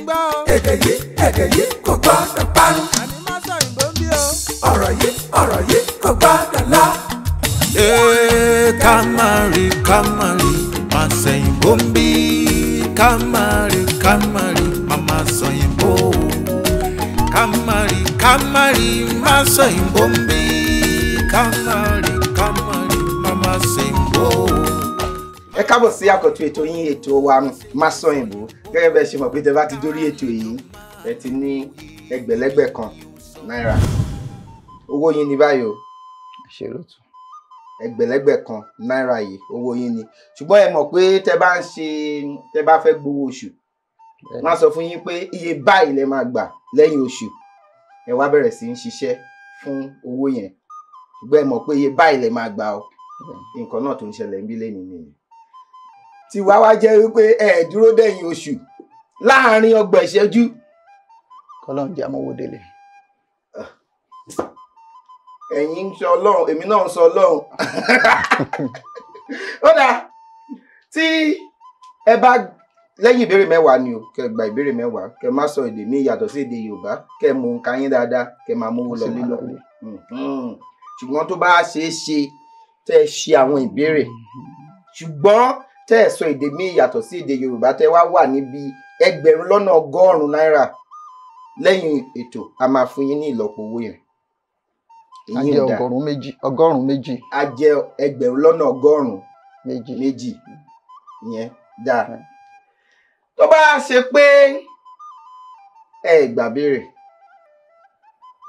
Èdè yìí, èdè yìí kò gbọ́dọ̀ parun. Ọ̀rọ̀ yìí, ọ̀rọ̀ yìí kò gbọ́dọ̀ lọ. Ká má rí, ká má rí, má sẹ̀yìnbó ń bí. Ká má rí, ká má rí, má má sọ̀yìnbó. Ká má rí, ká má rí, má sọ̀yìnbó ń bí. Ká má rí, ká má rí, má má sẹ̀yìnbó. Ẹ káàbọ̀ sí àkọ́tún ètò yín, ètò wa Masọ̀yìnbó. Gẹ́gẹ́ bẹ́ẹ̀ ṣe mọ̀ pé tẹ bá ti dórí ètò yìí, ẹ ti ní ẹgbẹ̀lẹ́gbẹ̀ kan náírà. Owó yín ní báyìí o. Ṣe lótú. Ẹgbẹ̀lẹ́gbẹ̀ kan náírà yìí, owó yín ni. Ṣùgbọ́n ẹ mọ̀ pé tẹ bá ń ṣe, tẹ bá fẹ́ gbowó oṣù, wọ́n á sọ fún yín pé iye báyìí lẹ máa gbà lẹ́yìn oṣù. Ẹ wá bẹ̀rẹ̀ sí ń ṣiṣẹ́ fún owó yẹn. Ṣùgbọ́n ẹ mọ̀ pé iye báyìí lẹ máa gbà o. Nǹkan náà tó ń ṣẹlẹ̀ ń bí lẹ́nu nìyẹn. Tí wá wá jẹ́ wípé ẹ dúró dẹ̀yìn oṣù láàárín ọgbọ̀n ìṣẹ́jú. Kọ́lọ́n jẹ́ amówó délé. Ẹ̀yin ń sọ Ọlọ́run, èmi náà ń sọ Ọlọ́run. Ó dáa, tí ẹ bá lẹ́yìn ìbéèrè mẹ́wàá ni o, kẹ́ gba ìbéèrè mẹ́wàá, kẹ́ má sọ èdè míì yàtọ̀ sí èdè Yorùbá, kẹ́ mú nǹkan yín dáadáa, kẹ́ máa mówó lọ lílọ. Ṣùgbọ́n tó bá ṣeé ṣe tẹ́ ẹ ṣe àwọn ìbéèrè, ṣùgbọ́n tẹ́ ẹ sọ èdè míì yàtọ̀ sí èdè Yorùbá, tẹ́ wá wà níbi 1,100,000 náírà lẹ́yìn ètò, a máa fún yín ní ìlọ́po owó yẹn. A jẹ́ 100,000, 100,000. A jẹ́ 100,000 ìyẹn dáa. Tó bá ṣe pé ẹ gbà béèrè,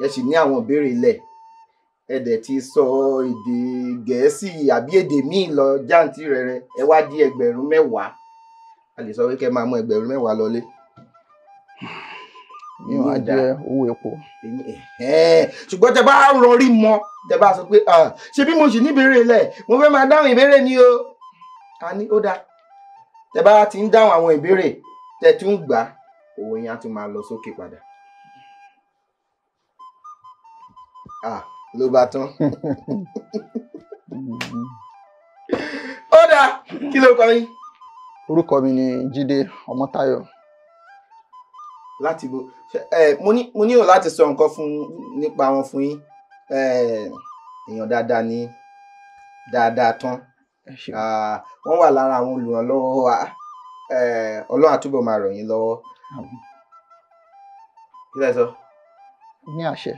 ẹ sì ní àwọn ìbéèrè ilẹ̀, ẹ dẹ̀ ti sọ èdè Gẹ̀ẹ́sì àbí èdè míì lọ jáǹtì rẹ̀rẹ̀, ẹ wá di 10,000. A lè sọ pé kẹ́ máa mú 10,000 lọlé. Yíyan á jẹ́ owó epo. Ṣùgbọ́n tẹ bá rọrí mọ́, tẹ bá sọ pé ṣé bí mo sì ní ìbéèrè lẹ̀, mo fẹ́ máa dáhùn ìbéèrè ni o. A ní ó dáa. Tẹ bá ti ń dáhùn àwọn ìbéèrè, tẹ tún gbà, owó yẹn á tún máa lọ sókè padà. Ló bá tán. Ó dáa, kí ló kọ yín? Orúkọ mi ni Jídé Ọmọ́táyọ̀. Láti bo mo nílò láti sọ nǹkan fún nípa wọn fún yín. Èèyàn dáadáa ni, dáadáa tán. Wọ́n wà lára àwọn olùrànlọ́wọ́ wa. Ọlọ́run á túbọ̀ máa ràn yín lọ́wọ́. Kí lẹ sọ? Ní àṣẹ.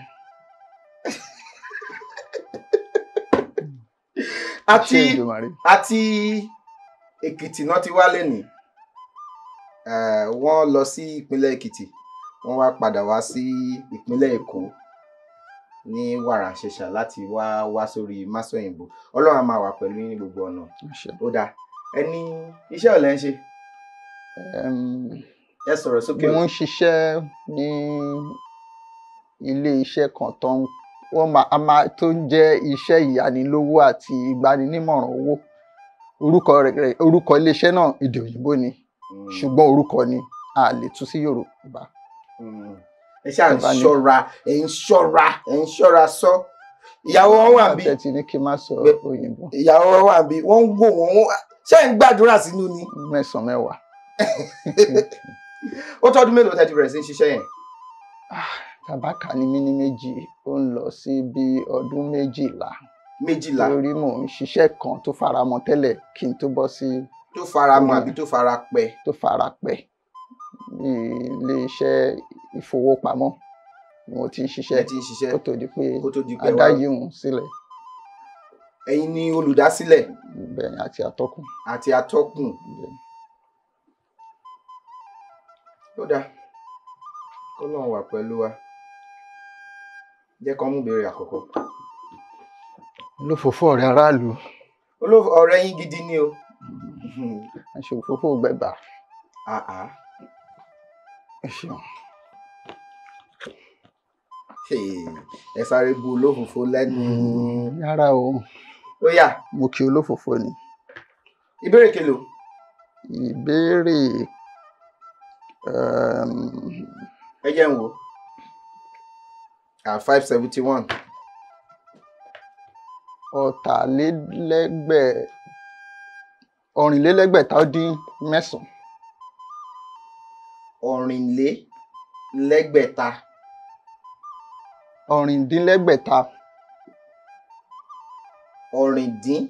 Àti Èkìtì náà ti wá lénìí. Wọ́n lọ sí ìpínlẹ̀ Èkìtì, wọ́n wá padà wá sí ìpínlẹ̀ Èkó ní wàràǹṣeṣà láti wá wá sórí Masọ̀yìnbó. Ọlọ́run á máa wà pẹ̀lú yín ní gbogbo ọ̀nà. Ó dáa. Ẹ ní iṣẹ́ ọ̀lẹ́ ń ṣe? Ẹ sọ̀rọ̀ sókè. Mo ń ṣiṣẹ́ ní ilé iṣẹ́ kan tó ń tó ń jẹ́ iṣẹ́ ìyánilówó àti ìgbaninímọ̀ràn owó. Orúkọ ilé iṣẹ́ náà èdè òyìnbó ni, ṣùgbọ́n orúkọ ni a lè tú sí Yorùbá. Ẹ ṣáà ń ṣọ́ra, ẹ ń ṣọ́ra, ẹ ń ṣọ́ra sọ. Ìyàwó wọn wà bí. Àtẹ̀tí ní kí n má sọ òyìnbó. Ìyàwó wọn wà bí, wọ́n ń wò wọ́n, ṣé ń gbàdúrà sínú ni. 9 mẹ́wàá. Ó tọ́dún mélòó tẹ́ ti bẹ̀rẹ̀ sí ń ṣiṣẹ́ yẹn? Tàbákà ni mí ní méjì, ó ń lọ sí bí ọdún 12. 12. Torí mò ń ṣiṣẹ́ kan tó faramọ́ tẹ́lẹ̀ kí n tó bọ́ sí. Tó faramọ́ àbí tó fara pẹ́? Tó fara pẹ́. Ní ilé iṣẹ́ ìfowópamọ́ ni mo ti ń ṣiṣẹ́. Ẹ ti ń ṣiṣẹ́. Kó tó di pé a dá yìí sílẹ̀. Ẹ̀yin ni olùdásílẹ̀. Bẹ́ẹ̀ni, àti atọ́kùn. Àti atọ́kùn. Ó dáa. K'Ọlọ́run wà pẹ̀lú wa. Jẹ́ kán mú ìbéèrè àkọ́kọ́. Olófòfó ọ̀rẹ́ aráàlú. Ọ̀rẹ́ yín gidi ni o. Aṣòfófó gbẹ̀gbà. Ẹ ṣeun. Ẹ sáré bu olófòfó lẹ́nu. Rárá o. Ó yá. Mo kí olófòfó ni. Ìbéèrè kelo? Ìbéèrè. Ẹ jẹ́ n wò. 571. 9. Ọ̀rìnlélẹ́gbẹ̀ta. Ọ̀rìndínlẹ́gbẹ̀ta. Ọ̀rìndín.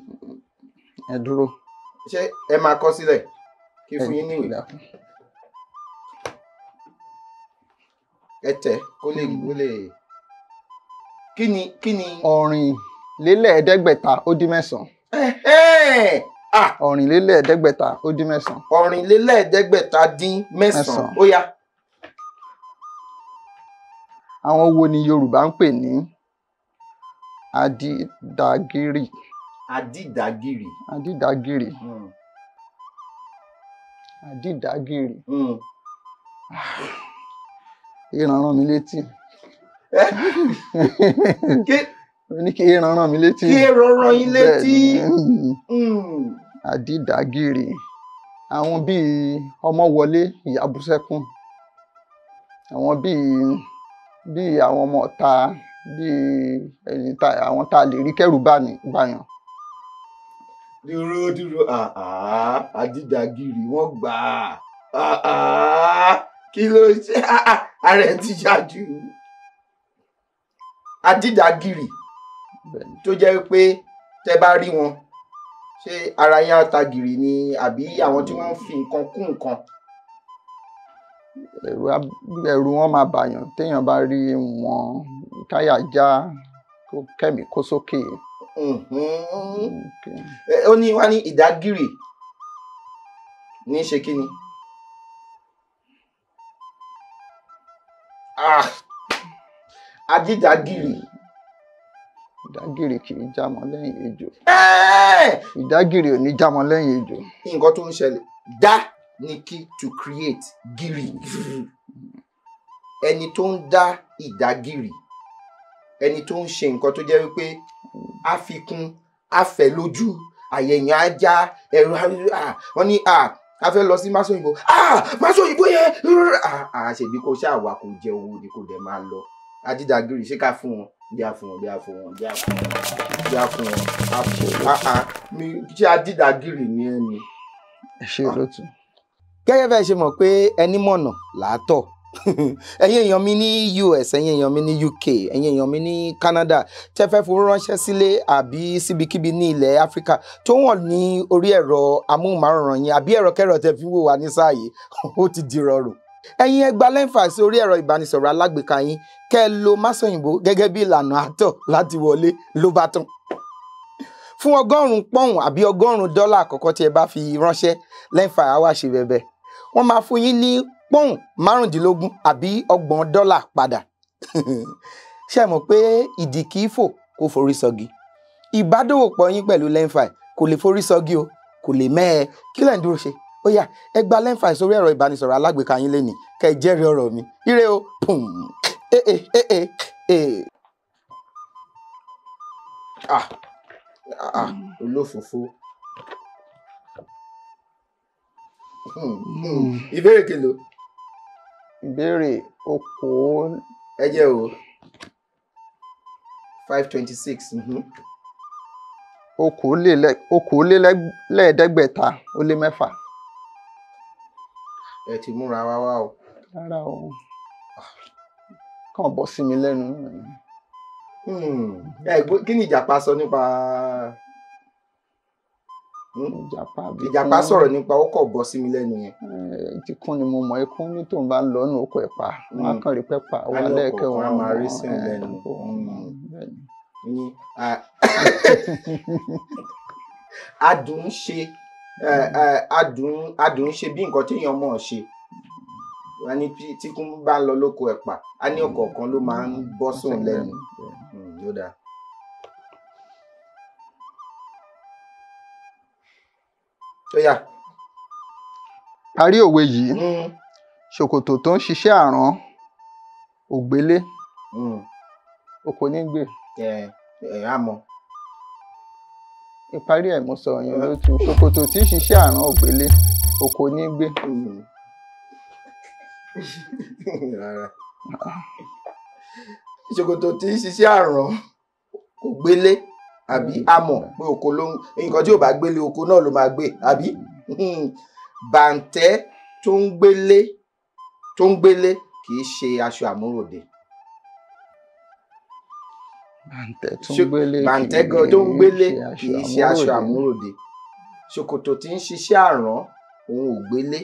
Ẹ dúró. Ṣé ẹ máa kọ sílẹ̀ kí fún yín níwèé? Ẹ tẹ̀ kó lè kó lè. Kí ni kí ni. Ọ̀rìnlélẹ́ẹ̀ẹ́dẹ́gbẹ̀ta ó dín mẹ́sàn-án. Ọ̀rìnlélẹ́ẹ̀ẹ́dẹ́gbẹ̀ta ó dín mẹ́sàn-án. Ọ̀rìnlélẹ́ẹ̀ẹ́dẹ́gbẹ̀ta dín mẹ́sàn-án. Ó yá. Àwọn wo ni Yorùbá ń pè ní adídàgírì? Adídàgírì. Adídàgírì. Adídàgírì. Ìran rán mi létí. Ní kí ìran rán mi létí. Kí ìran rán yín létí. Adídàgírì. Àwọn bíi Ọmọwọlé Ìyábúsẹ́kún. Àwọn bíi àwọn ọmọ ọ̀ta, bíi ẹni tá àwọn tá a lè rí kẹ́rù báyàn. Dúró dúró, adídàgírì wọ́n gbà á, kí ló ṣe ara ẹ̀ ti ṣáájú. Adídàgírì tó jẹ́ pé tẹ́ bá rí wọn, ṣé ara yín á ta gìrì ni àbí àwọn tí wọ́n ń fi nǹkan kún nǹkan? Ẹ̀rù wọn máa bàyàn téèyàn bá rí wọn, káyà já, kẹ́mi kó sókè. Ó ní wá ní ìdágìrì ní ṣe kí ni? Adídàgìrì. Ìdágìrì kì í jámọ́ lẹ́yìn ejò. Ìdágìrì ò ní jámọ́ lẹ́yìn ejò. Nǹkan tó ń ṣẹlẹ̀ dá ní kí to create gìrì. Ẹni tó ń dá ìdágìrì, ẹni tó ń ṣe nǹkan tó jẹ́ wípé á fi kún, á fẹ́ lójú, àyẹ̀yàn á já, ẹ̀rọ wọ́n ní a fẹ́ lọ sí Másòyìnbó, Másòyìnbó yẹn, ṣèbí kò ṣáà wà kò jẹ owó ni kò dẹ̀ máa lọ. Adídàgìrì ṣé ká fún wọn? Bí a fún wọn, bí a fún wọn, bí a fún wọn, bí a fún wọn, a fún wọn. Mi ṣé adídàgìrì ni ẹ ni? Ẹ ṣe olótú. Gẹ́gẹ́ bẹ́ẹ̀ ṣe mọ̀ pé ẹni mọ̀nà làátọ̀. Ẹ̀yin èèyàn mi ní US, ẹ̀yin èèyàn mi ní UK, ẹ̀yin èèyàn mi ní Canada, tẹ́ fẹ́ fowó ránṣẹ́ sílé àbí síbikíbi ní ilẹ̀ Áfíríkà tó wọ̀n ní orí ẹ̀rọ amóhùnmáwòrán yín àbí ẹ̀rọ kẹ́rọ tẹ́ fi wò wá ní sáà yìí, ó ti di rọrùn. Ẹ̀yin ẹ gba lẹ́ǹfà sí orí ẹ̀rọ ìbánisọ̀rọ̀ alágbèéká yín kẹ́ ẹ lo Másòyìnbó gẹ́gẹ́ bí ìlànà àtọ̀ láti wọlé ló bá tán. Fún 100 pọ́ùn àbí $100 àkọ́kọ́ tí ẹ bá fi ránṣẹ́, lẹ́ǹfà á wá ṣe bẹ̀bẹ̀. Wọ́n máa fún yín ní pọ́ùn 15 àbí $30 padà. Ṣé ẹ mọ̀ pé ìdì kìí fò kó forí sọgi? Ìbádòwòpọ̀ yín pẹ̀lú lẹ́ǹfà kò lè forí sọgi o, kò lè mẹ́ẹ̀. Kí lẹ̀ ń dúró ṣe? Ó yá, ẹ gba lẹ́ǹfà sórí ẹ̀rọ ìbánisọ̀rọ̀ alágbèéká yín lénìí kẹ́ ẹ jẹ́rìí ọ̀rọ̀ mi. Ire o, pùm, eh. Olófòfó. Ìbéèrè kelo? Ìbéèrè okòó. Ẹ jẹ́ o. 526. Okòólélẹ́ẹ̀ẹ́dẹ́gbẹ̀ta ó lé mẹ́fà. Ẹ ti múra wá wá o. Rárá o. Kàn bọ́ sí mi lẹ́nu. Kí ni ìjàpá sọ nípa? Ìjàpá sọ̀rọ̀ nípa ó kọ̀ bọ́ sí mi lẹ́nu yẹn. Ti kún ni mo mọ̀, ikún ní tòun bá ń lọ nù oko ẹ̀pà, wọn á kàn rí pẹ́pà wà lẹ́ẹ̀kẹ́ wọn. Á máa rí sí mi lẹ́nu. Adùn ṣe adùn ṣe bí nǹkan téèyàn mọ̀ ṣe. Wọ́n ní tí kún bá ń lọ lóko ẹ̀pà, á ní ọ̀kọ̀ọ̀kan ló máa ń bọ́ sóun lẹ́nu. Ló dáa. Ó yá. Parí òwe yìí. Ṣòkòtò tó ń ṣiṣẹ́ àrán ògbélé. Oko ní gbè. Ẹ á mọ̀. Ìparí ẹ̀ mo sọ yẹn ló tu. Ṣòkòtò tí ń ṣiṣẹ́ àrán ògbélé, oko ní gbé. Rárá. Ṣòkòtò tí ń ṣiṣẹ́ àrán ògbélé àbí a mọ̀ pé oko ló ń, nǹkan tí ò bá gbélé oko náà ló máa gbé, àbí? Bàǹtẹ́ tó ń gbélé tó ń gbélé kì í ṣe aṣọ àmúròde. Bàǹtẹ́ tó ń gbélé Bàǹtẹ́ gan tó ń gbélé kì í ṣe aṣọ àmúròde. Ṣòkòtò tí ń ṣiṣẹ́ àrán òun ò gbélé.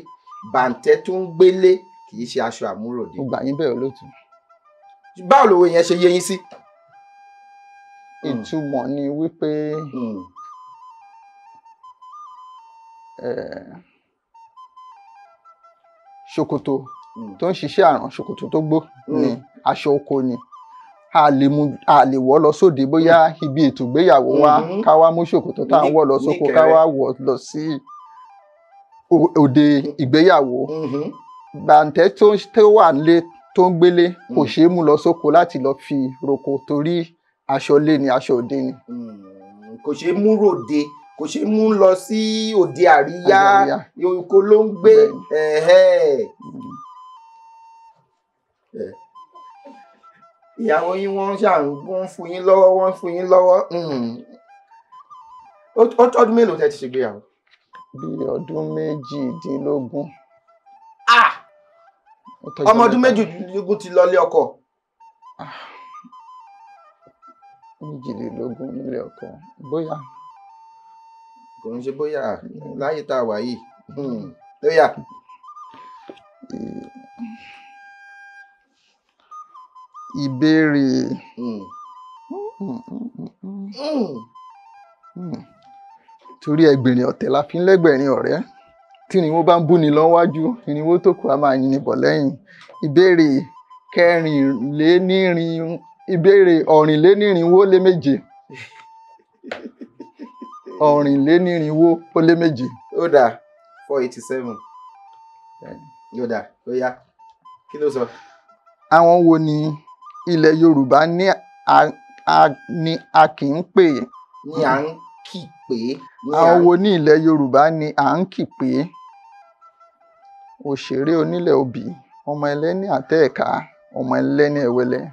Bàǹtẹ́ tó ń gbélé kì í ṣe aṣọ àmúròde. Mo gbà yín bẹ́ẹ̀ olóòtú. Báwo lòwe yẹn ṣe yé yín sí? Ìtumọ̀ ni wípé ṣòkòtò tó ń ṣiṣẹ́ àrán, ṣòkòtò tó gbó ni, aṣọ oko ni. A lè mú, a lè wọ̀ lọ sóde bóyá ibi ètò ìgbéyàwó wa, ká wá mú ṣòkòtò tá à ń wọ̀ lọ sóko, ká wá wọ̀ lọ sí òde ìgbéyàwó. Bàǹtẹ́ tó wà nílé tó ń gbélé kò ṣeé mú lọ sóko láti lọ fi roko torí aṣọ lé ni, aṣọ òde ni. Kò ṣeé mú ròde, kò ṣeé mú lọ sí òde àríyá, oko ló ń gbé. Ìyàwó yín wọ́n ń fún yín lọ́wọ́, wọ́n ń fún yín lọ́wọ́. Ó tọ́dún mélòó tẹ́ ti ṣègbéyàwó? Bí ọdún 18. Ọmọ ọdún 18 ti lọlé ọkọ. 22 nílé ọkọ bóyá. Kò ń ṣe bóyá láyé tá a wà yìí. Bóyá. Ìbéèrè. Torí ẹgbẹ̀rin ọ̀tẹ̀ la fi ń lẹ́gbẹ̀rin ọ̀rẹ́. Tí irinwó bá ń búni lọ́wájú, irinwó tó kù á máa yin ni bọ̀ lẹ́yìn. Ìbéèrè ìbéèrè 427. 427. Ó dáa, 487. Ó dáa, ó yá. Kí ló sọ? Àwọn wo ni ilẹ̀ Yorùbá ní a kì í pè? Ní à ń kì pé. Àwọn wo ní ilẹ̀ Yorùbá ni à ń kì pé? Òṣèré onílẹ̀ obì, ọmọ ẹlẹ́ni àtẹ̀ẹ̀ká, ọmọ ẹlẹ́ni ẹ̀wẹ̀lẹ̀.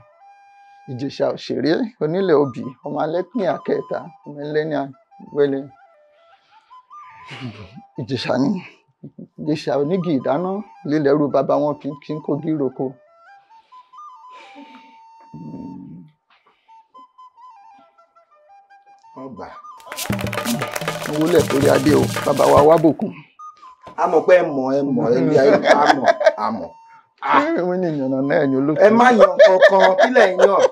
Ìjẹ̀ṣà òṣèré onílẹ̀ obì, ọmọ ẹlẹ́ni àkẹta, ọmọ ẹlẹ́ni àwẹ̀lẹ̀. Ìjẹ̀ṣà ni. Ìjẹ̀ṣà onígi ìdáná lílẹ̀rú bàbá wọn fi ń kogi roko. Ọgbà. Owó lẹ̀ torí adé o, bàbá wa wá bòkun. A mọ̀ pé ẹ mọ̀ ẹ mọ̀ ẹ bí ayé a mọ̀ a mọ̀. Wọ́n ní ìyànnà náà ni olóòtú. Ẹ má yan kankan, kí lẹ̀ ń yàn?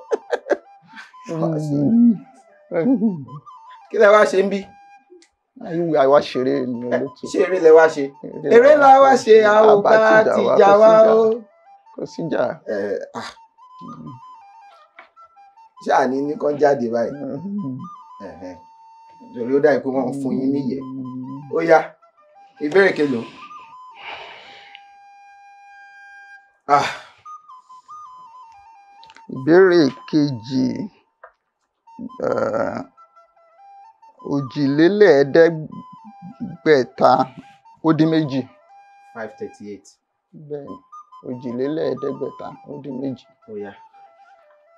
Kí lẹ wá ṣe ń bí? Àwa ṣeré ni olóòtú. Ṣé eré lẹ wá ṣe? Eré la wá ṣe, a ò bá tìjà wá o. Kò síjà. Ṣáà ní ní kán jáde báyìí. Torí ó dà pé wọ́n ń fún yín níyẹ̀. Ó yá, ìbéèrè kelòó? Ìbéèrè kejì, 538. 538. Bẹ́ẹ̀ni, 538. Ó yá.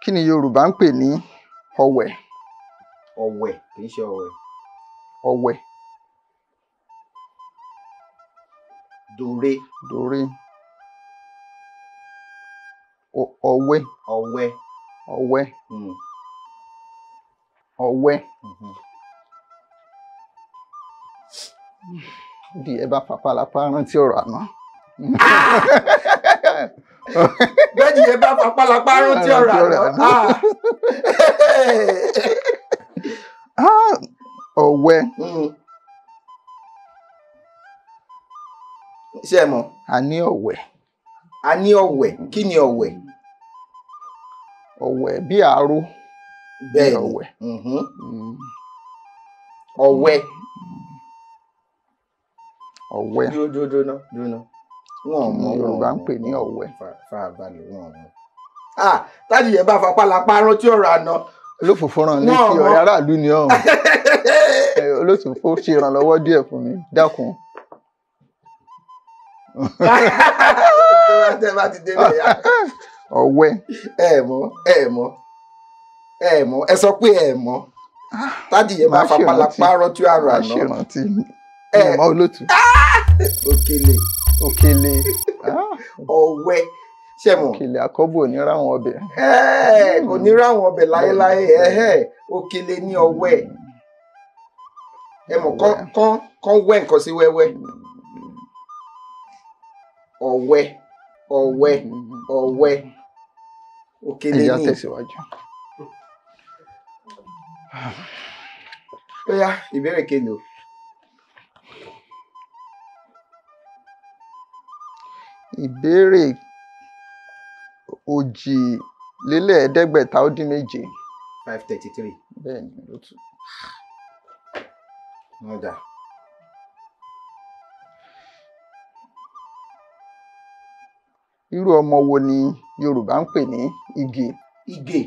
Kí ni Yorùbá ń pè ní ọ̀wẹ̀? Ọ̀wẹ̀ kì í ṣe ọ̀wẹ̀. Ọ̀wẹ̀. Dòre. Dòre. Ọ̀wẹ̀. Ọ̀wẹ̀. Ọ̀wẹ̀. Ọ̀wẹ̀. Bí ẹ bá fapálapá rántí ọ̀rọ̀ àná. Bẹ́ẹ̀ni ẹ bá fapálapá rántí ọ̀rọ̀ àná. Ọ̀wẹ̀. Ṣé ẹ mọ̀? A ní ọ̀wẹ̀. A ní ọ̀wẹ̀. Kí ni ọ̀wẹ̀? Ọ̀wẹ̀ bí àáró. Bẹ́ẹ̀ni. Ọ̀wẹ̀. Ọ̀wẹ̀. Ọ̀wẹ̀. Dúró dúró dúró ná dúró ná. Wọ́n mọ̀ Yorùbá ń pè ní ọ̀wẹ̀. Farabalẹ̀ wọ́n mọ̀. Tájì yẹn bá fapálapá rántí ọ̀rọ̀ àná. Olófòfó ràn létí ọ̀rẹ́ aráàlú ni ọ̀hún. Olófòfó ṣe ìrànlọ́wọ́ díẹ̀ fún mi. Dákun. Ọ̀wẹ̀. Ẹ mọ̀ ẹ mọ̀ ẹ mọ̀ ẹ sọ pé ẹ mọ̀. Tájì yẹn bá fapálapá rántí ọ̀rọ̀ àná. Má ṣe rántí. Ẹ mọ̀ olótù. Òkèlè. Òkèlè. Ọ̀wẹ́ ṣe mọ̀. Òkèlè àkọ́bù ò ní ráwọn ọbẹ̀. Kò ní ráwọn ọbẹ̀ láéláé. Òkèlè ní ọ̀wẹ́. Ẹ mọ̀ kán wẹ́ nǹkan sí wẹ́wẹ́. Ọ̀wẹ́ ọ̀wẹ́ ọ̀wẹ́ òkèlè ní. Ẹ̀yà tẹ̀síwájú. Ó yá, ìbéèrè kelo. Ìbéèrè 537. 533. Bẹ́ẹ̀ ni ló tún. Wọ́n dà. Irú ọmọ wo ni Yorùbá ń pè ní Ìgè? Ìgè.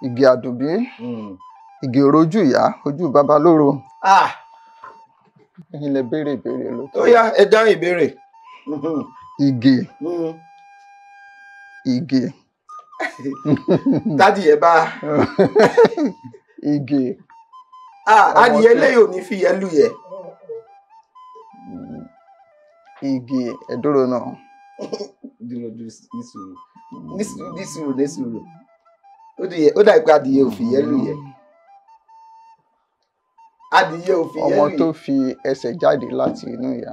Ìgè Àdùnbí. Ìgè òrojú ìyá, ojú bàbá lóró. Ẹ̀yin lẹ béèrè ìbéèrè ló tó. Ó yá, ẹ dáhùn ìbéèrè. Ìgè. Ìgè. Dádì ẹ bá. Ìgè. Adìyẹ lẹ́yìn ò ní fi yẹ lù yẹ. Ìgè ẹ̀dúró náà. Dúró dúró ní sùúrù ní sùúrù ní sùúrù. Ó dà pé adìyẹ ò fi yẹ lù yẹ. Adìyẹ ò fi yẹ lù yẹ. Ọmọ tó fi ẹsẹ̀ jáde láti inú ìyá.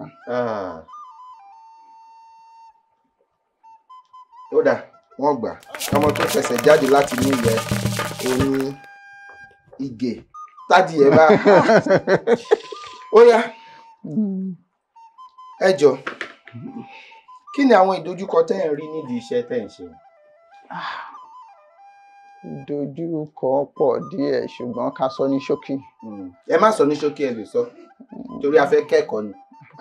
Ó dà, wọ́n gbà. Ọmọ tó fẹsẹ̀ jáde láti inú ìyá òun Ìgè. Tádìyẹ bá. Ó yá, ẹ jọ, kí ni àwọn ìdojúkọ tẹ́ ẹ̀ ń rí nídìí iṣẹ́ tẹ́ ẹ̀ ń ṣe? Ìdojúkọ pọ̀ díẹ̀, ṣùgbọ́n ká sọ ní ṣókí. Ẹ má sọ ní ṣókí, ẹ lè sọ, torí a fẹ́ kẹ́kọ̀ọ́ ni,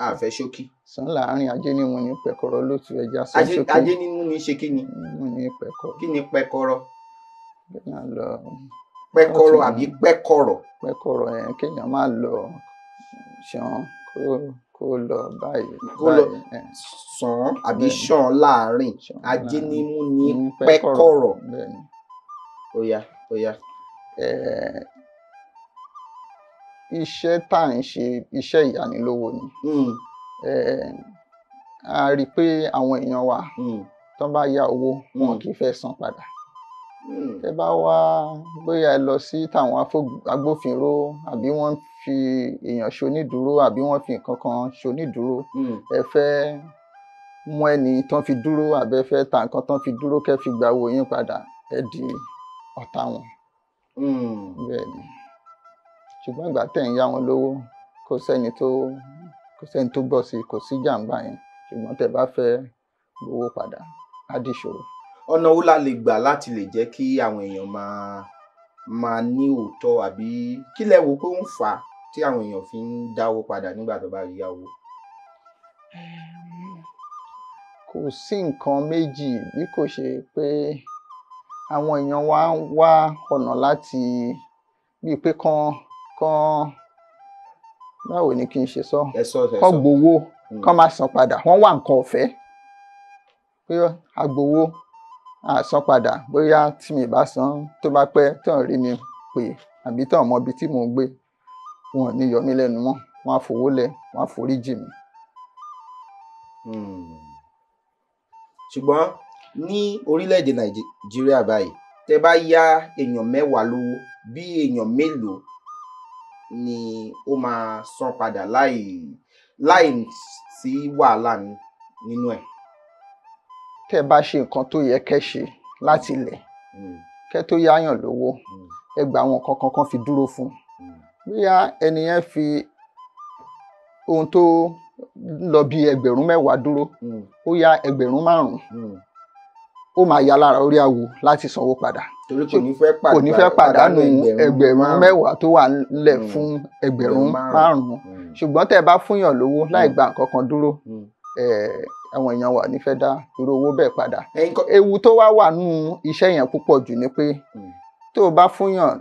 a fẹ́ ṣókí. Sàn láàárín ajé ní mu ní pẹ̀kọ̀rọ̀ lótú, ẹja sọ ṣókí. Ajé ní mú ní ṣe kí ni? Mú ní pẹ̀kọ̀rọ̀. Kí ni pẹ̀kọ̀rọ̀? Pẹ̀kọ̀rọ̀ àbí pẹ̀kọ̀rọ̀? Pẹ̀kọ̀rọ̀ yẹn kéèyàn má lọ ṣan kó lọ báyìí. Kó lọ sàn àbí ṣan láàárín ajé ní mú ní pẹ̀kọ̀rọ̀. Ó yá, ó yá. Iṣẹ́ tá à ń ṣe, iṣẹ́ ìyánilówó ni. A rí i pé àwọn èèyàn wa tó bá yá owó wọn kì í fẹ́ san padà. Tẹ bá wá bóyá ẹ lọ sí tàwọn agbófinró, àbí wọ́n fi èèyàn ṣonídùúró, àbí wọ́n fi nǹkan kan ṣonídùúró, ẹ fẹ́ mú ẹni tán fi dúró, àbí ẹ fẹ́ ta nǹkan tán fi dúró kẹ́ fi gba owó yín padà, ẹ di ọ̀tá wọn. Bẹ́ẹ̀ ni. Ṣùgbọ́n ìgbà tẹ̀ ń yá wọn lówó, kò sẹ́ni tó gbọ́ sí, kò sí jàǹbá yẹn. Ṣùgbọ́n tẹ bá fẹ́ gbowó padà, á di ìṣòro. Ọ̀nà wo la lè gbà láti lè jẹ́ kí àwọn èèyàn máa ní òótọ́, àbí kí lẹ wò pé ó ń fà á tí àwọn èèyàn fi ń dáwó padà nígbà tó bá yá owó? Kò sí nǹkan méjì bí kò ṣe pé àwọn èèyàn wa ń wá ọ̀nà láti bíi pé kán báwo ni kí n ṣe sọ, kán gbowó kán má san padà. Wọ́n wá nǹkan ọ̀fẹ́ pé a gbowó a san padà, bóyá tí mi bá san tó bá pẹ́ tán rí mi pè àbí tán mọ ibi tí mò ń gbé, wọn ò ní yọ mí lẹ́nu mọ́, wọ́n á fowó lẹ̀, wọ́n á forí jì mí. Ṣùgbọ́n ní orílẹ̀-èdè Nàìjíríà báyìí, tẹ́ bá yá èèyàn mẹ́wàá lówó, bí èèyàn mélòó ni ó máa san padà láì sí wàhálà nínú ẹ̀? Tẹ́ bá ṣe nǹkan tó yẹ kẹ́ ṣe láti ilẹ̀, kẹ́ tó yáyàn lówó, ẹ gba àwọn nǹkan kankan fi dúró fún un. Bóyá ẹni yẹn fi ohun tó lọ bí 10,000 dúró, ó yá 5,000, ó máa ya lára orí awo láti sanwó padà. Torí kò ní fẹ́ pàdánù 10,000 tó wà nílẹ̀ fún 5,000. Ṣùgbọ́n tẹ́ bá fúnyàn lówó láì gba nǹkan kan dúró, àwọn èèyàn wà ní fẹ́ dá irú owó bẹ́ẹ̀ padà. Ewu tó wá wà nínú iṣẹ́ yẹn púpọ̀ jù ni pé tó o bá fúnyàn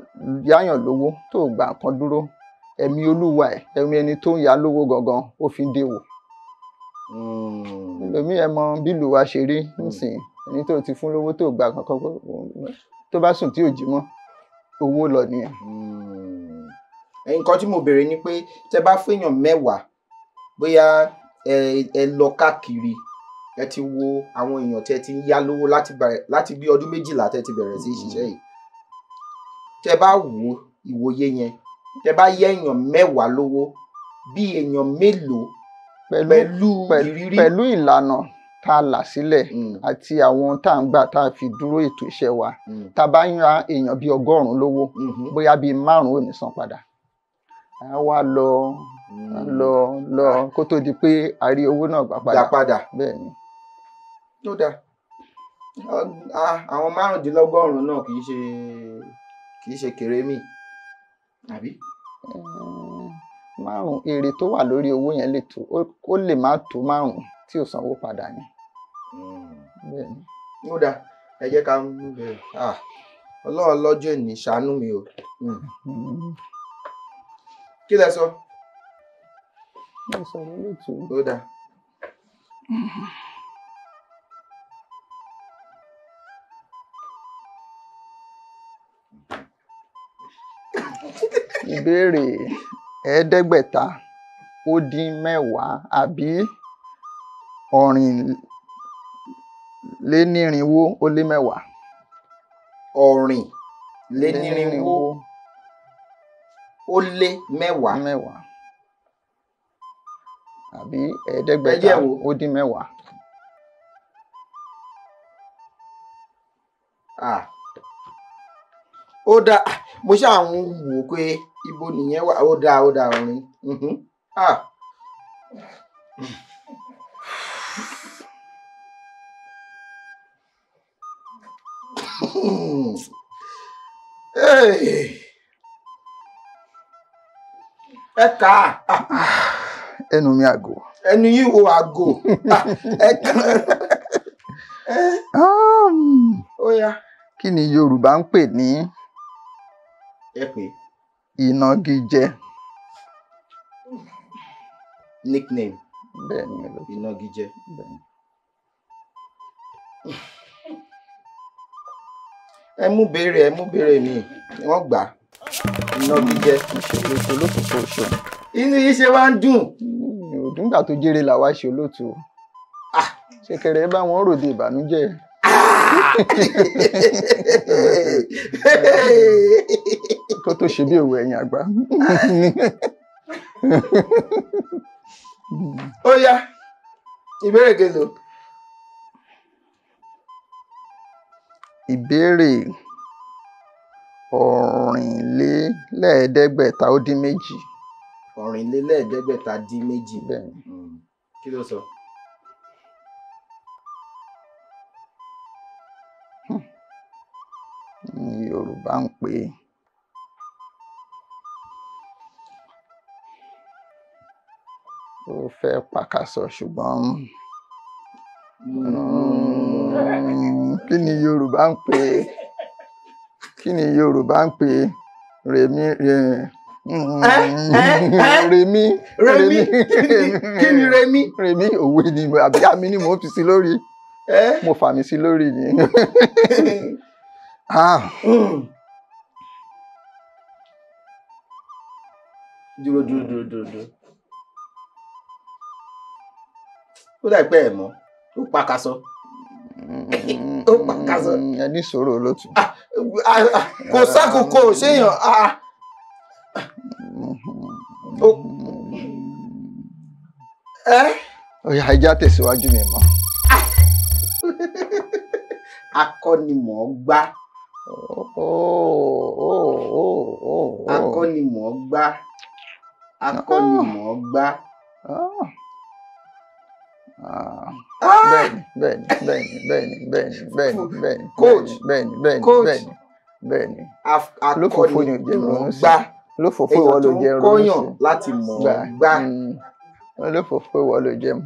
yáyàn lówó tó o gba nǹkan dúró, ẹ̀mí olúwa ẹ̀, ẹ̀mí ẹni tó ń ya lówó gangan ó fi ń dèwò. Ẹlòmíì ẹ mọ bílù wa ṣe rí nísìnyí, ẹni tó ti fún lówó tó gba kankan tó bá sùn tí ò jí mọ́, owó lọ nìyẹn. Nǹkan tí mo béèrè ni pé tẹ́ bá fúnyàn mẹ́wàá, bóyá ẹ lọ káàkiri Ẹ ti wo àwọn èèyàn tẹ́ ti ń yá lówó láti bí ọdún 12 tẹ́ ti bẹ̀rẹ̀ sí í ṣiṣẹ́ yìí. Tẹ́ bá wo ìwòye yẹn, tẹ́ bá yá èèyàn 10 lówó, bí èèyàn mélòó pẹ̀lú ìrírí, pẹ̀lú ìlànà tá a là sílẹ̀ àti àwọn tá à ń gbà tá a fi dúró ètò iṣẹ́ wa, tá a bá ń ra èèyàn bíi 100 lówó, bóyá bíi 5 ò ní san padà. A wá lọ lọ lọ kó tó di pé a rí owó náà gbà padà. Bẹ́ẹ̀ ni. Ó dáa, àwọn 95 náà kì í ṣe kèrémì, àbí? 5 èrè tó wà lórí owó yẹn lè tó, ó lè má tó 5 tí ò sanwó padà ni. Bẹ́ẹ̀ ni. Ó dáa, ẹ jẹ́ ká mú bẹ̀rẹ̀. Ọlọ́run lọ́jọ́ ìní ṣàánú mi o. Kí lẹ sọ? Mo sọ̀rọ̀ lóòtú. Ó dáa. Ìbéèrè 510 àbí 410. 410. Àbí 510. Ó dáa, mo ṣáà ń wò pé ibo nìyẹn wà. Ó dáa, ó dáa, orin. Ẹ kà á. Ẹnu mi àgò. Ẹnu yìí wo àgò. Ẹ kà á. Ó yá. Kí ni Yorùbá ń pè ní ìnagijẹ? Nickname. Bẹ́ẹ̀ni. Ìnagijẹ. Bẹ́ẹ̀ni. Ẹ mú béèrè mi, wọ́n gbà. Ìnagijẹ. Ìṣòro olófòfò ṣò. Inú yìí ṣe wá ń dùn. Òdùngbà tó jèrè làwa ṣe olóòtú. Ṣẹ̀kẹ̀rẹ̀ bá wọn ròde ìbànújẹ́. Kó tó ṣe bí òwe ẹ̀yìn àgbà. Ó yá, ìbéèrè kelo. Ìbéèrè 542. 542. Bẹ́ẹ̀ni. Kí ló sọ? Yorùbá ń pè ó fẹ́ pàkàsọ, ṣùgbọ́n kí ni Yorùbá ń pè, kí ni Yorùbá ń pè rèmí rèmí rèmí? Kí ni rèmí? Rèmí òwe ni, àbí àmì ni mo fi sí lórí, mo fà mí sí lórí ni. Dúró dúró dúró dúró dúró. Ó dà pé ẹ̀ mọ́, ó pàkàsọ. Ó pàkàsọ. Ẹ ní sọ̀rọ̀ olótù. Kò sákòókò ṣéyàn. Ó yá, ẹ já tẹ̀síwájú mi mọ́. Akọ́nimọ̀ọ́gbá. Akọ́nimọ̀ọ́gbá. Akọ́nimọ̀ọ́gbá. Bẹ́ẹ̀ni bẹ́ẹ̀ni bẹ́ẹ̀ni bẹ́ẹ̀ni bẹ́ẹ̀ni bẹ́ẹ̀ni bẹ́ẹ̀ni. Coach. Bẹ́ẹ̀ni bẹ́ẹ̀ni Coach. bẹ́ẹ̀ni bẹ́ẹ̀ni. Lófòfó ni ò jẹ́ ronú sí. Akọ́nimọ̀ọ́gbá. Lófòfó ìwọ ló jẹ́ Èèyàn tó ń ronú sí. kọ́yàn láti mọ̀ ọ́ gbá. Lófòfó ìwọ ló jẹ́ mu.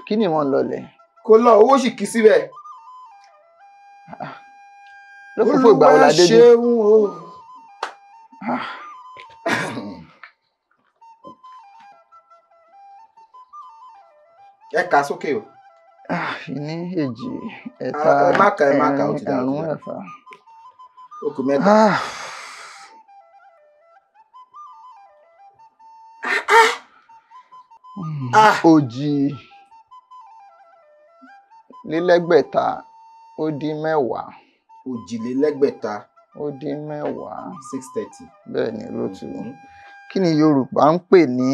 Kí ni wọ́n ń lọlẹ̀? Kò lọ, owó sì kì í síbẹ̀. Lófòfó ìgbà wo la dé bí? Olúwa ṣeun o. Ẹ kà sókè o. Ìní, èjì, ẹ̀ta, Ẹ má kà, ẹ má kà, ó ti ẹ̀rin, dáa, ó ti àrún, dáa. ẹ̀fà. Ó kù mẹ́ta. Òjìlélẹ́gbẹ̀ta ó dín mẹ́wàá. Òjìlélẹ́gbẹ̀ta ó dín mẹ́wàá. 630. Bẹ́ẹ̀ ni olóòtú. Kí ni Yorùbá ń pè ní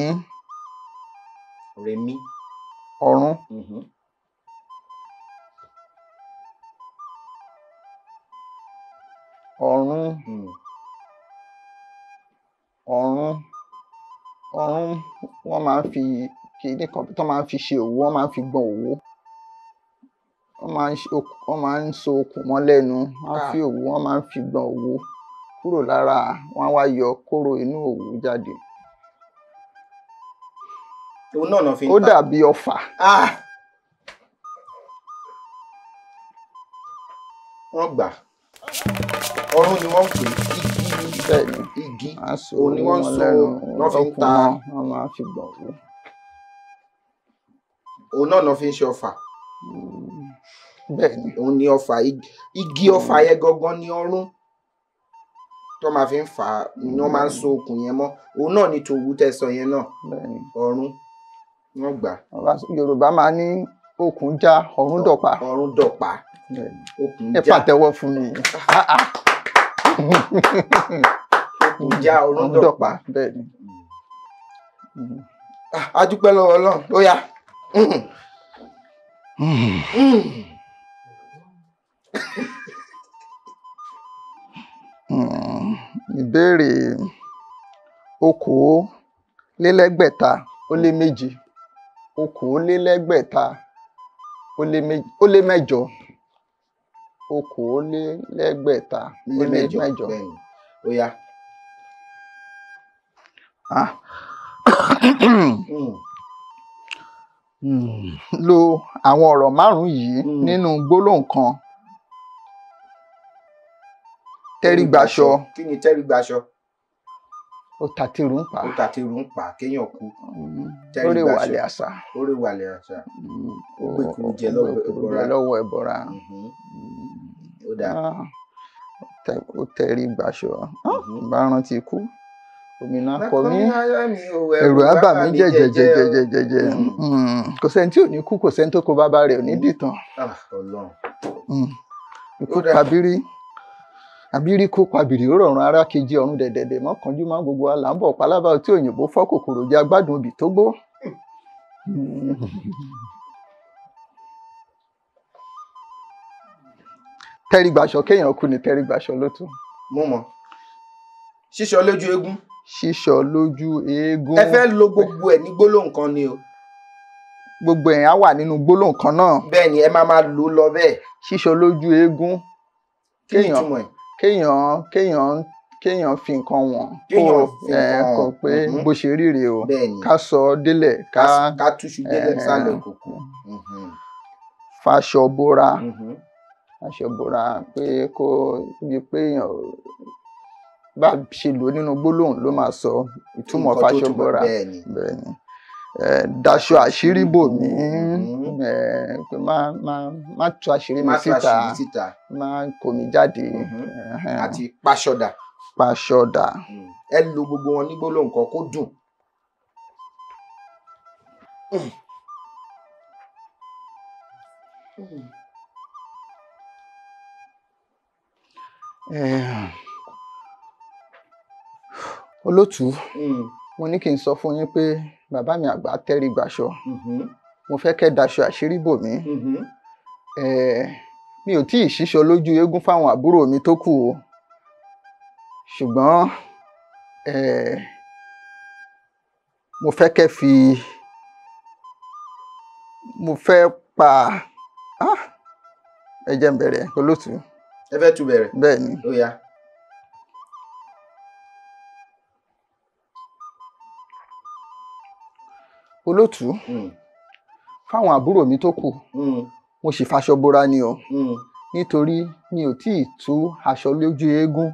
Rẹ̀mí? Ọ̀run. Ọ̀run. Ọ̀run. Ọ̀run wọ́n máa ń fi kíní kan tó máa ń fi ṣe òwú, wọ́n máa ń fi gbọn òwú. Wọ́n máa ń so okùn mọ́ lẹ́nu, wọ́n á fi òwú, wọ́n máa ń fi gbọn òwú kúrò lára, wọ́n á wá yọ kóró inú òwú jáde. Òun náà fi ń ta. Ó dàbí ọfà. Wọ́n gbà. Ọ̀run ni wọ́n ń pè é. Igi. Òun ni wọ́n ń so, wọ́n fi ń ta. Wọ́n máa ń fi gbọn òwú. Òun náà fi ń ṣe ọfà. Bẹ́ẹ̀ni. Òun ni ọfà, igi ọfà yẹn gangan ni ọ̀run tó máa fi ń fà á, ni wọ́n máa ń so okùn yẹn mọ́. Òun náà ni tòwú tẹ́ sọ yẹn náà. Ọ̀run wọ́n gbà. Yorùbá máa ní okùn já, ọ̀run dọ̀pá. Ọ̀run dọ̀pá. Okùn já. Ẹ pàtẹ́wọ́ fún mi. Okùn já, ọ̀run dọ̀pá. Bẹ́ẹ̀ni. A dúpẹ́ lọ́wọ́ Ọlọ́run. Ó yá. Ìbéèrè 2047. 2047 ó lé mẹ́jọ. 2047 ó lé mẹ́jọ. Ó yá. Lo àwọn ọ̀rọ̀ márùn-ún yìí nínú gbólóhùn kan. Tẹ́rígbaṣọ. Kí ni tẹ́rígbaṣọ? Ó ta tìrú ń pa. Ó ta tìrú ń pa kéèyàn kú. Ó rè wàlẹ̀ àṣà. Ó rè wàlẹ̀ àṣà. Ó gbé kuru jẹ lọ́wọ́ ẹbọra. Ó dáa. Ó tẹ́rígbaṣọ. Bá rántí ikú. Òmìnira kọ mí. Ẹ̀rù á bà mí jẹ̀jẹ̀jẹ̀jẹ̀jẹ̀. Kò sẹ́ni tí ò ní kú, kò sẹ́ni tó kó bàbá rẹ̀ ò ní dìtàn. Ikú pabírí. Àbírí kó pabìrì ó rọrùn ara kejì ọ̀run dẹ̀dẹ̀dẹ̀ mọ́kànjú máa ń gbogbo wa là ń bọ̀ pálábá tí òyìnbó fọ́ kòkòrò jẹ agbádùn obì tó gbó. Tẹ́rígbaṣọ kéèyàn kú ni tẹ́rígbaṣọ ló tún. Mo mọ̀. Ṣíṣọ lójú eégún. Ṣíṣọ lójú eégún. Ẹ fẹ́ lo gbogbo ẹ̀ ní gbólóhùn kan ni o. Gbogbo ẹ̀ á wà nínú gbólóhùn kan náà. Bẹ́ẹ̀ ni ẹ máa máa lò lọ bẹ́ẹ̀. Ṣíṣọ lójú eégún. Kí ni ìtumọ̀ ẹ̀? Kéèyàn fi nǹkan wọ̀n kó pé bó ṣe ríre o, ká sọ délẹ̀, ká túṣu délẹ̀ sálẹ̀ kòkó. Faṣọ bora. Faṣọ bora pé kó bí pé èèyàn bá ṣe lò nínú gbólóhùn ló máa sọ ìtumọ̀ faṣọ bora. Bẹ́ẹ̀ni. Daṣọ àṣírí bò mí, pé má tú àṣírí mi síta, má kó mi jáde. Àti paṣọdà. Paṣọdà. Ẹ lo gbogbo wọn ní gbólóhùn kan kó dùn. Olótùú, mo ní kí n sọ fún yín pé bàbá mi àgbà tẹ́rígbaṣọ. Mo fẹ́ kẹ́ daṣọ àṣírí bò mí. Mi ò tíì ṣíṣọ lójú eégún fáwọn àbúrò mi tó kù o, ṣùgbọ́n mo fẹ́ kẹ́ fi mo fẹ́ pa ẹ jẹ́ n bẹ̀rẹ̀ olótùú. Ẹ fẹ́ tún bẹ̀rẹ̀? Bẹ́ẹ̀ ni. Ó yá. Olótùú, fáwọn àbúrò mi tó kù, mo sì faṣọ bora ni o, nítorí mi ò tíì tú aṣọ lójú eégún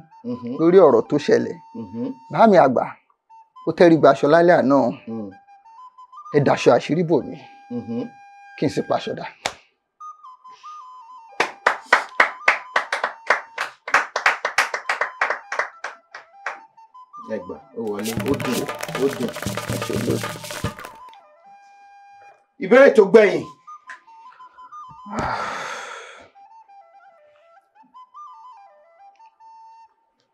lórí ọ̀rọ̀ tó ṣẹlẹ̀. Bàámi àgbà ó tẹ́rígbaṣọ lálẹ́ àná, ẹ daṣọ àṣírí bò mí kí n sì paṣọ dà. Ẹ gbà, ó wọlé, ó dùn, ó dùn. Ẹ ṣe olóòtú. Ìbéèrè tó gbẹ̀yìn.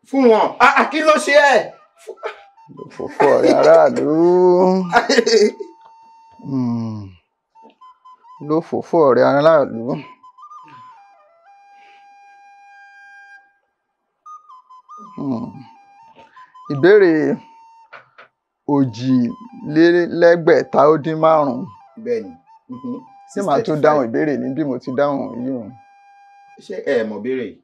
Fún wọn, kí ló ṣe ẹ́? Lófòfò ọ̀rẹ́ aráàlú. Lófòfò ọ̀rẹ́ aráàlú. Ìbéèrè 645. Bẹ́ẹ̀ni. Ṣé màá tún dáhùn ìbéèrè ní bí mo ti dáhùn yìí o? Ṣé ẹ mọ̀ béèrè yìí?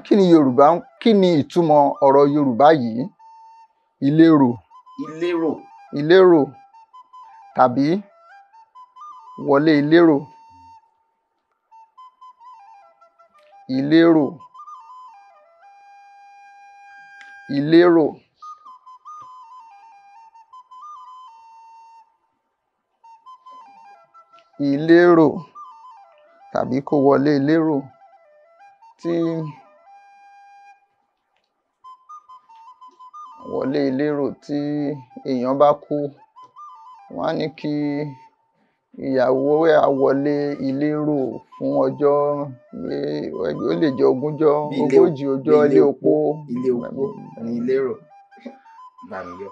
Kí ni Yorùbá, kí ni ìtumọ̀ ọ̀rọ̀ Yorùbá yìí? Ìlérò. Ìlérò. Ìlérò tàbí wọlé ìlérò. Ìlérò. Ìlérò. Ìlérò tàbí kó wọlé ìlérò tí wọlé ìlérò tí èèyàn bá kú, wọ́n á ní kí ìyàwó ẹ̀ á wọlé ìlérò fún ọjọ́, ó lè jẹ́ ogúnjọ́, ogójì ọjọ́, ilé opó. Ilé opó ní ìlérò. Bá mi yọ.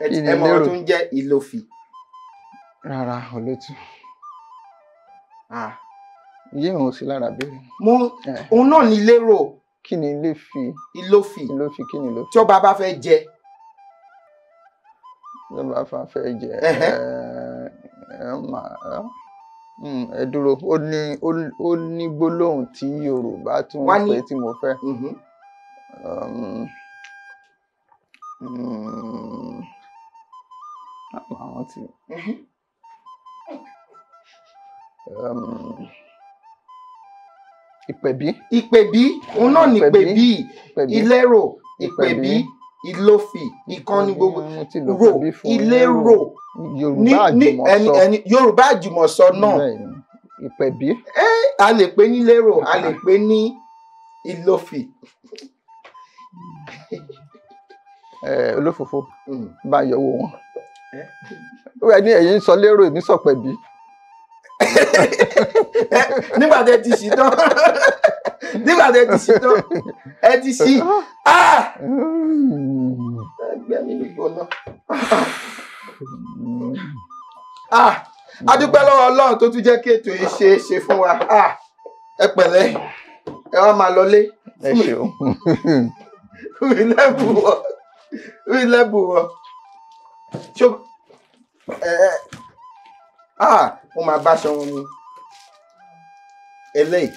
Ẹ mọ̀ ọ́ tún jẹ́ ìlòfì. Rárá, olótú. Iye òun sí lára béèrè. Mo òun náà ní lérò. Kí ni ilé fi? Ìlòfì. Ìlòfì, kí ni ìlòfì? Tí ọba bá fẹ́ jẹ. Tí ọba bá fẹ́ jẹ. Ẹ dúró, ó ní gbólóhùn tí Yorùbá tún ń pè tí mo fẹ́. Àwọn tí ìpẹ̀bí. Ìpẹ̀bí, òun náà ní ìpẹ̀bí, ìlérò, ìpẹ̀bí, ìlòfì, ìkànnì gbogbo rò, ìlérò. Yorùbá àjùmọ̀sọ. Yorùbá àjùmọ̀sọ náà. Ìpẹ̀bí. A lè pè ní lérò, a lè pè ní ìlòfì. Olófòfò bá yọwọ́ wọn. Ẹni ẹ̀yin sọ lérò, èmi sọ pẹ̀bí. Nígbà tẹ́ ti ṣí tán, nígbà tẹ́ ti ṣí tán, ẹ ti ṣí. Ẹgbẹ́ mi ní gbóná. A dúpẹ́ lọ́wọ́ Ọlọ́run tó tún jẹ́ kí ètò yìí ṣe é ṣe fún wa. Ẹ pẹ̀lẹ́, ẹ wá máa lọlé. Ẹ ṣeun. Fún mi lẹ́bùn wọ. Fún mi lẹ́bùn wọ. Mo máa bá aṣọ wọn mu. Eléyìí.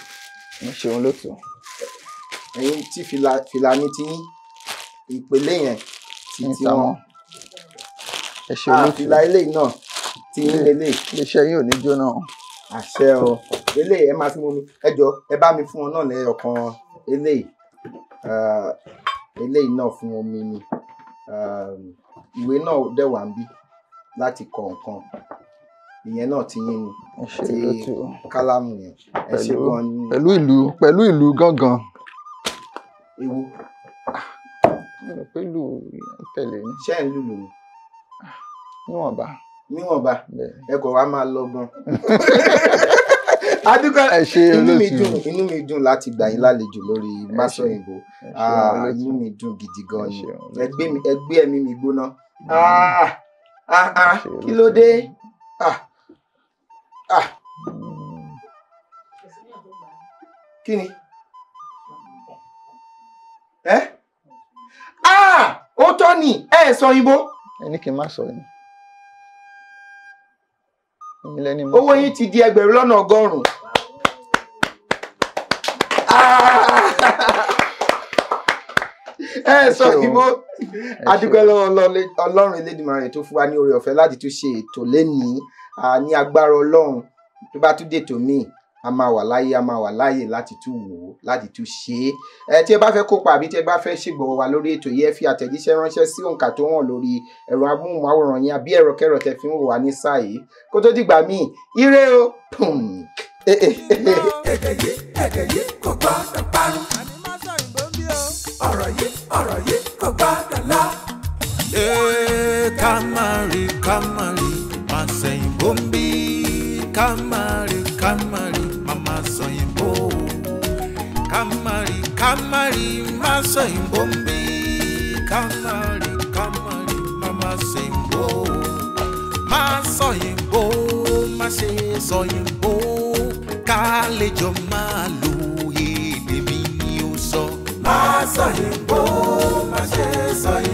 Mo ṣeun lótú. Ẹ̀yin tí fìlà ní ti yín, ìpele yẹn ti ti wọn. Ẹ ṣeun lótú. Fìlà eléyìí náà ti yín lélẹ̀. Iléeṣẹ́ yín ò ní jóná. Àṣẹ o. Eléyìí ẹ máa fi mú mi. Ẹ jọ̀ọ́ ẹ bá mi fún wọn náà lẹ́yọ̀kan eléyìí. Eléyìí náà fún omi ni. Ìwé náà dẹ̀ wà níbí láti kọ nǹkan. Ìyẹn náà ti yín ni. Ti kálámù yẹn. Ẹ ṣe gan ni. Pẹ̀lú ìlú gángan. Ewu. Pẹ̀lú tẹ̀lé ni. Ṣé ẹ̀ ń lùlù ni? Níwọ̀nba. Níwọ̀nba. Ẹ kò wá máa lọ gan. Adúgbò, inú mi dùn láti gbà yín lálejò lórí Masọ̀yìnbó. Inú mi dùn gidi gan ni. Ẹ gbé ẹ̀mí mi gbóná. Kí ló dé? Kí ni? Ó tọ́ ni, ẹ sọ òyìnbó. Ẹ ní kí n má sọ yín. Owó yín ti di 1,100,000. Ẹ sọ òyìnbó. A dúpẹ́ lọ́wọ́ Ọlọ́run Elédùmarè tó fún wa ní oore ọ̀fẹ́ láti tún ṣe ètò lénìí. Ní agbára Ọlọ́run tó bá tún dètò míì, a máa wà láyé, a máa wà láyè láti tún wò ó, láti tún ṣe é. Tí ẹ bá fẹ́ kópa àbí tí ẹ bá fẹ́ ṣègbọ̀wọ́ wa lórí ètò yìí, ẹ fi àtẹ̀jíṣẹ́ ránṣẹ́ sí òǹkà tó hàn lórí ẹ̀rọ amóhùnmáwòrán yín àbí ẹ̀rọ kẹ́rọ tẹ́ fi ń wò wá ní sáà yìí. Kó tó dìgbà míì, ire o. Èdè yìí kò gbọ́dọ̀ parun. Ọ̀rọ̀ ọ̀rọ̀ yìí kò gbọ́dọ̀ lọ. Ee, ká má rí ká má rí má sẹ̀yìnbó ń bí ká má rí ká má rí má má sọ̀yìnbó ká má rí ká má rí má sọ̀yìnbó ń bí ká má rí ká má rí má má sẹ̀yìnbó má sọ̀yìnbó má ṣe sọ̀yìnbó ká lè jọ máa lo èdè mi ni ó sọ. Má sọ̀yìnbó, má ṣe sọ̀yìnbó.